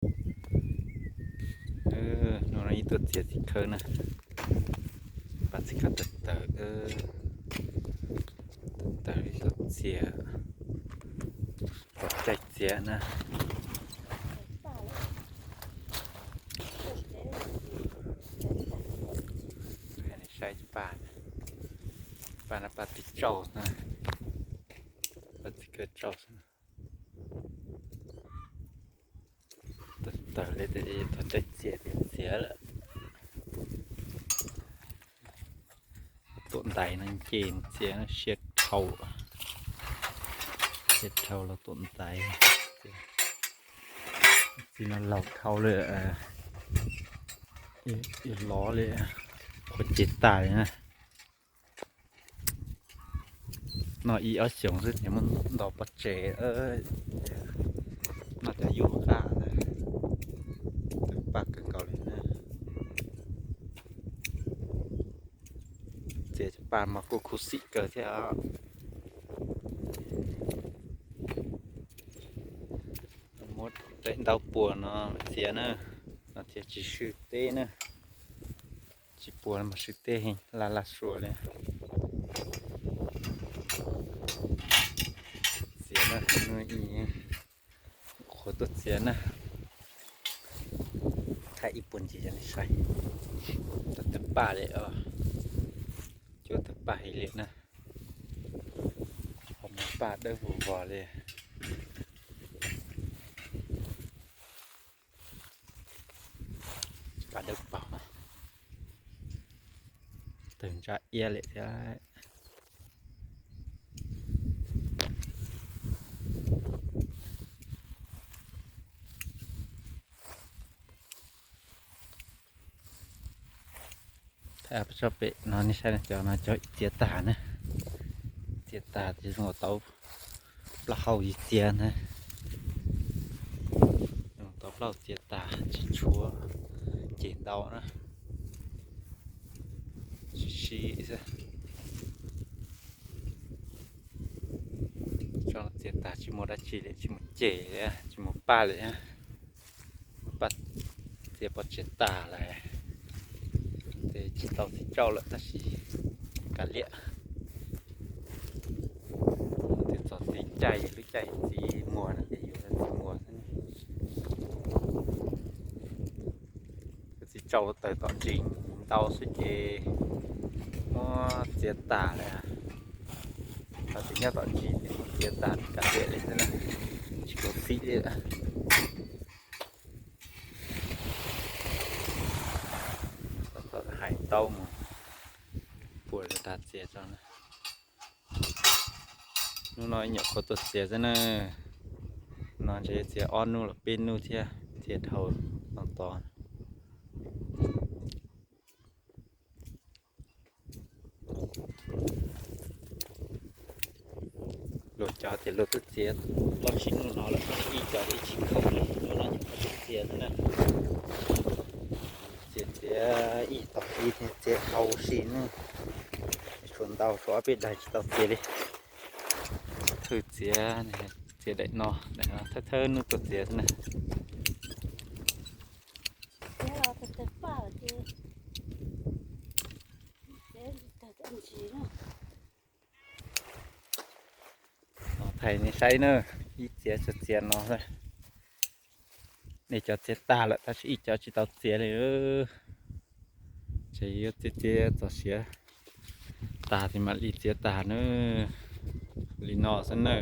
Hnub no ib tuaj txiav txiv khawb na, pab txiv khawb tawg tawg, tawg tawg ib tuaj txiav, pov caij txiav na. Saib paj, paj no paj txiv tsauj na, paj txiv khawb tsauj xwb. Tawg tawg li, thov caij txiav tias txiav lawm. Tuam ntaiv no nce txiav siab dhau, siab dhau los tuam ntaiv. Txiv no laus dhau li, lov li, qhuav cev tas li na. Noj ib ob xyoos xwb ces muab nto pov tseg, noj cov yuj qab, tawg paj kawg nkaus li na. Txiav cov paj mas kuj khuv xim kawg thiab. Muab daim ntaub puas no txiav na, no thiaj tsis swb teb na. Tsis puas mas swb teb heev, laj laj suav li. Txiav na, qhuav tuaj txiav na. Thaij ib puag ntsis rau nej saib. Tawg tawg paj li os, cuab tawg paj heev li na. Qhov muag paj dawb vog vog li. Paj dawb paug, tawg ntsaj iab li thiab. Thaij tso pem no nej saib, cov no cov txiav tag na, txiav tag ces zoo tau plaub hau txiav na, zoo tau plaub hau txiav tag tsis tshuav ceg ntau na, sib sib xwb. Tso txiav tag tsis muaj dab tsi li, tsis muaj ceg li, tsis muaj paj li. Paj txiav pov tseg tag lawm, ces tsis tau txiv tsauj lawm tab sis kav liam. Twb txog txiv caij, lub caij txiv muag no ces yuav txiv muag xwb. Txiv tsauj tawg tom ntsis ntau xwb ces muab txiav tag lawm. Txiv nyob tom ntsis ces muab txiav tag kav liam li xwb na, tsis khuv xim li lawm. Hais tau mus puas rau tag txiav tso na. Hnub no nyuam qhuav tuaj txiav xwb na, no ntshe txiav ob hnub los peb hnub thiab thiaj dhau no tod. Luag cov tias luag twb txiav plaub tsib hnub no lawm, ib cov ib tsis khaum li, hnub no nyuam qhuav tuaj txiav xwb na. Txiav txiav ib tog ib thiab txiav dhau si ne, tshuav ntau tshuav ob peb daim tsis tau txiav li. Thawj txiav, txiav daim no, daim no thawj thawj hnub tuaj txiav xwb na. Thaij nej saib na, ib txiav txog txiav no xwb. Nej cov txiav tag lawm tab sis ib cov tsis tau txiav li. Ces yuav txiav txiav txog siav tag ces mam li txiav tag na. Li no xwb na.